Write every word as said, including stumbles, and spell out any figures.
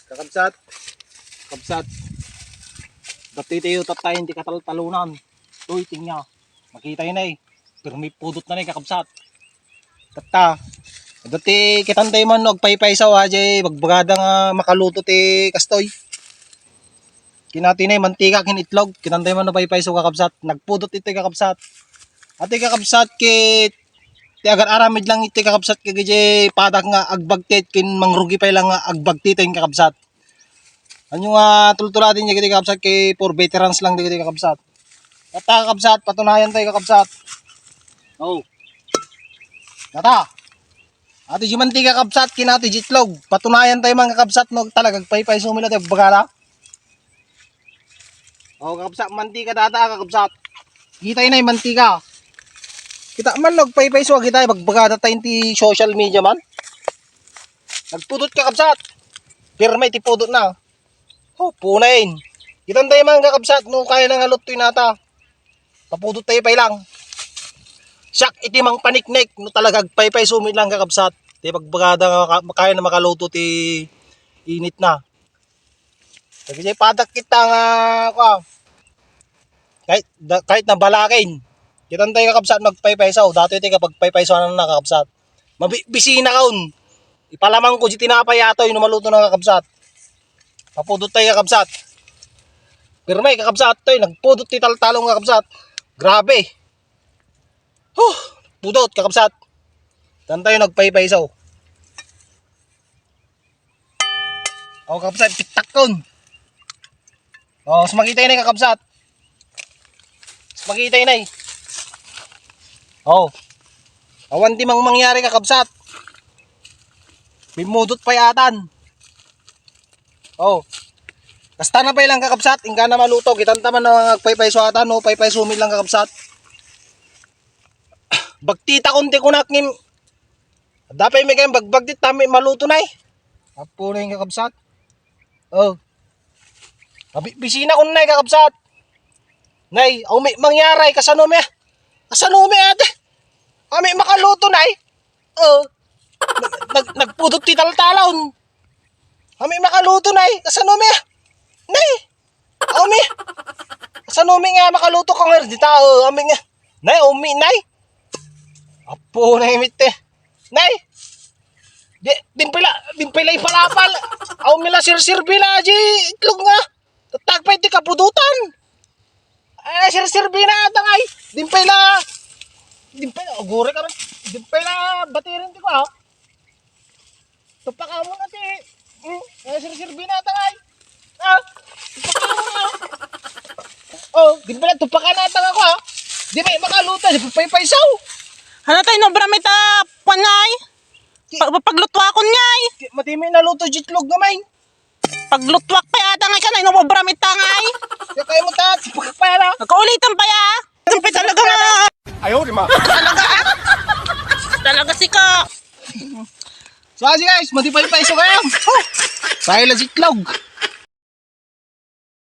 Kakabsat, kakabsat. Dati tayo tatayin ti kataltalunan. Uy, tingnan. Makita yun eh. Pero may pudot na ni kakabsat. Tatta. Dati kitantay man no, agpaypaysaw, ha, jay bagbagada nga makaluto ti kastoy. Kinati na mantika ken itlog, kitantay man no paypaysaw kakabsat. Nagpudot iti kakabsat. Ati kakabsat kit ti agar-aramid lang iti kakabsat kagijay padak nga agbagtit ken mangrugi pay lang nga agbagtiten kakabsat. Ania nga tultuladen dagiti kakabsat kay for veterans lang dagiti kakabsat. Tatta kakabsat, patunayan tayo kakabsat. Oh. Tatta. Ati di mantika kakabsat, kinati di itlog. Patunayan tayo man kakabsat no talaga agpaypayso mi la ti agbagada. Oh, kakabsat, mantika data kakabsat. Kita inay mantika. Kita man no agpaypayso kita bagbagada tayo ti social media man. Nagpudot kakabsat. Pirme ti pudot na. Oh, punain. Kitantay man kakabsat no kaya na nga luttoy nata. Papudot tayo pay lang. Siak iti mangpaniknik no talaga agpaypayso mi lang kakabsat. Ti bagbagada nga maka-, kaya na makaluto ti init na. Dagiti padak kita nga, kua, kahit, da-, kahit nabalakin. Kitantay kakabsat, nagpaypaysaw. Datoy ti kapagpaypaysawan na kakabsat. Mabisina kaon. Ipalamang ko di tinapay atoy no maluto na kakabsat. Papudot tayo kakabsat. Pirme kakabsat, toy, nagpudot ti taltalong kakabsat. Grabe. Huh, pudot kakabsat. Tantayo nagpaypaysaw. Oh, kakabsat, pittakkon. Oh, sumakita ini kakabsat. Sumakita ini. Oh. Awan di mang mangyari kakabsat. May mudot pay atan. Oh. Kasta na pay lang kakabsat, ingka na maluto, kitanta man nga agpaypayso atan, no, paypayso mi lang kakabsat. Bagtita kon ti kunak ngem, dapay mi kayong bagbagtit, tami maluto nay. Apo na yung kakabsat. Oh. Abi, bisina kon nay kakabsat. Nay, aw mi mangyaray, kasano mi? Kasano mi ate? Ami makaluto nay. Oh. Nag, nag, nagpudot ti taltalon. Ami makaluto nay, kasano mi? Nay. Aw mi. Kasano mi nga makaluto ka nga di tao, ami nga. Nay, umi nay. Apo na imit eh. Nay. Di, dimpila, dimpila ipalapal. Aw mi la sirsirbi na di itlog nga. Tatagpay ti kapudutan. Ay, sirsirbi na atang ay. Dimpila. Dimpila, agure ka man. Dimpila batirin ti ko, ah. Tupaka mo na ti. Hmm? Ay, sirsirbi na atang ay. Ah, tupaka mo na. Oh, dimpila, tupaka na atang ako, ah. Di may makaluta, di paypaysaw. Hala tayo, no, bramita, panay. Pag, paglutuakon ngay. Mati may naluto, jitlog nga may. Paglutuak pa yata ngay kanay, no, mabramit ta ngay. Kaya kayo mo ta, sipagpala. Nakaulitan pa ya. Sampay talaga nga. Ayaw, di ma. Talaga, ah. Talaga sika. So, asi guys, matipay pa iso kayo. Saya lang itlog.